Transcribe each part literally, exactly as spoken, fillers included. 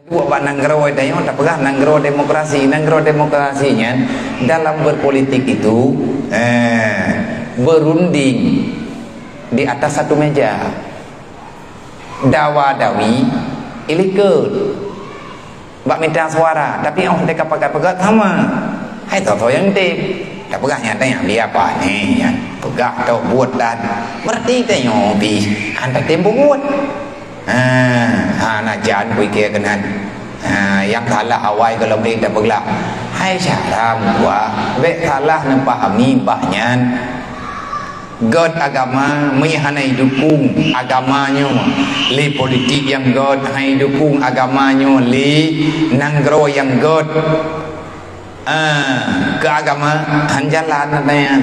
Duek bak nanggroe tanyoe, tapeugah nanggroe demokrasi. Nanggroe demokrasi nyan dalam berpolitik itu, eh, berunding di atas satu meja. Dawa-dawi, ilikot bak mita suara, tapi 'oh teuka pakat peugah sama. Hai soe-soe nyang tem. Tapeugah nyan tanyoe, biar pane nyan peugah tok buet dan berarti tanyoe pih hana tem buet. Ha, hana jan pike keunan. Ha, nyang salah awai gohlom lé tapeugah. Hai syara meutuah, bék salah neupahami bah nyan. Gét agama, meunyo hana idukung agama nyoe lé politik nyang gét, hana idukung agama nyoe lé nanggroe nyang gét. Ah, keu agama han jalan, katanya.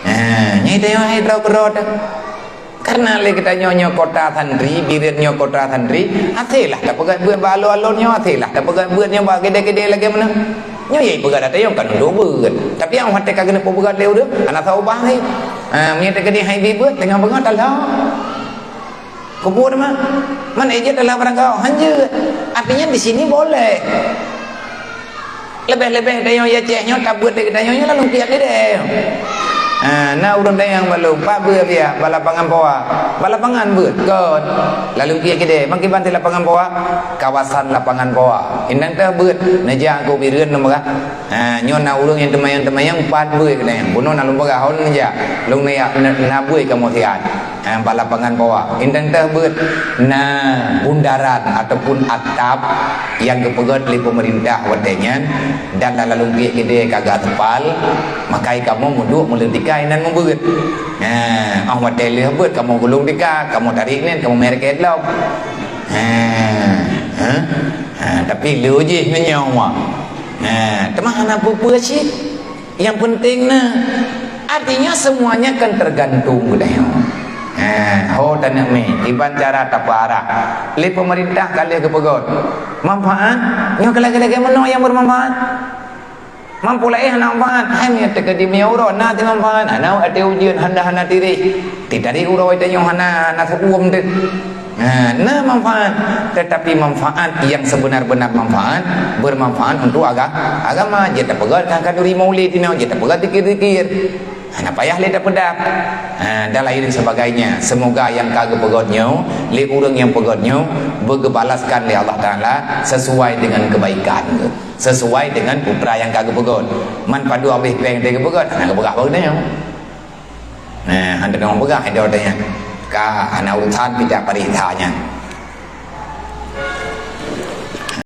Ah, nyan tanyoe hai droe keudroe teuh. Karena lé geutanyoe nyoe kota santri, Bireuen nyoe kota santri, até lah tapeugét beuet bak alon-alon nyoe, até lah tapeugét beuet nyoe bak keudè-keudè lagèe meunan. Nyoe yai peugah ata nyang ka nundok beuet. Tapi nyang watèe ka keuneuk peugah lé ureueng, hana sa ubah lé. Ha, meunyoe teukeudi hai bi beuet, teungoh beungoh talhah. Keubuet mah. Man ijat adalah barang kau, hanjeuet. Artinya di sini boleh. Leubeh-leubeh dayong Aceh nyoe tabeuet lé geutanyoe nyoe lalu piak keudè. Ha, na ureueng dayong balum, pat beuet piak, bak lapangan Poa. Bak lapangan beuet, kon. Lalu piak keudè, mangkiban di lapangan Poa, kawasan lapangan Poa. Indang teuh beuet, neujak keu Bireuen lôn peugah. Ha, nyoe na ureueng nyang teumayang-teumayang, pat beuet keudè. Bunoe na lôn peugah, hon neujak. Lôn neujak, na, na beuet kamoe siat. Eh, bak lapangan Poa. Indang teuh beuet na bundaran ataupun atap nyang geupeugét lé peumeurintah watèe nyan dan lam lalong pih keudè ka geuaspal, makai kamoe meuduek meuleutika inan meubeuet. Eh, 'oh watèe lheueh beuet kamoe gulong tika, kamoe tarék nyan, kamoe mèrket lom. Eh, eh, eh, tapi lé jih ngon nyoe. Eh, teuma hana peue-peue cit. Yang penting na, artinya semuanya kan tergantung geutanyoe. Ha, ho taneuk mè, kiban cara tapeuarah. Lé peumeurintah ka lheueh geupeugét. Manfaat, nyoe ka lagèe-lagèe meunoe nyang bermanfaat. Mampu laén hana manfaat, hai meunyoe teukeudi meunyoe uroe na teuh manfaat, hana até ujeuen, hana, hana tireh. Titarék uroe tanyoe hana, hana seuuem teuh. Ha, na manfaat, tetapi manfaat yang sebenar-benar manfaat, bermanfaat untuk aga-, agama. Jeuet tapeugét kan khanduri maulid inoe, jeuet tapeugét zikir-zikir. Hana payah lé tapeudap. Ha, dan lain sebagainya. Semoga nyang ka geupeugét nyoe, lé ureueng nyang peugét nyoe, beugeubalaskan lé Allah Taala sesuai dengan kebaikan geuh, sesuai dengan putra nyang ka geupeugét. Man padub abéh péng teuh geupeugét, hana geupeugah bak geutanyoe. Nah, hana teupeugah idol teuh nyan. Ka hana urusan pih dak paréksa nyan.